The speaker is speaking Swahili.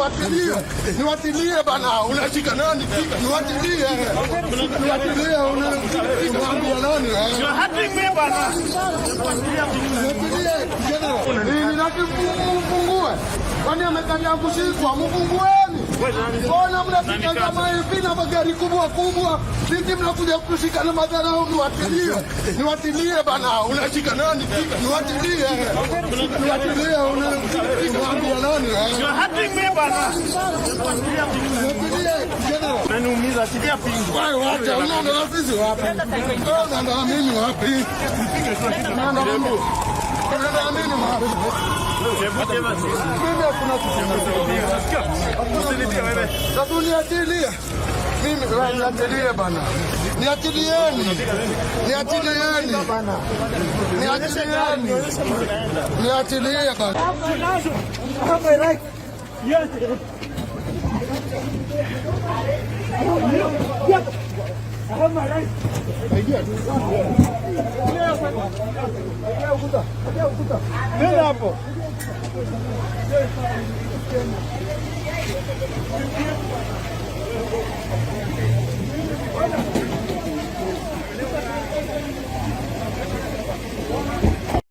Niwatilie, niwatilie bana, unashika nani? Niwatilie, niwatilie, unaambia nani? Niwatilie, general. Nini naki mfungue? Kwani amekataa kushikwa? Mfungueni. Mbona mnapita kama hivi na magari kubwa kubwa? Sisi mnakuja kushika na madharau. Niwatilie, niwatilie bana, unashika nani? Niwatilie, niwatilie, unaambia nani? Niwatilie, general. Unaniumiza, shikia pingu. Wewe wacha, unaenda sisi wapi? Wewe unaenda mimi wapi? Unaenda mimi. Unaenda mimi wapi? Mimi hakuna kitu. Usinitie wewe. Sasa niachilie. Mimi wewe niachilie bana. Niachilieni. Niachilieni. Niachilieni. Niachilie bana. I have my right. Yes. Yes. I have my right. Ukuta. Ukuta. Nenda hapo.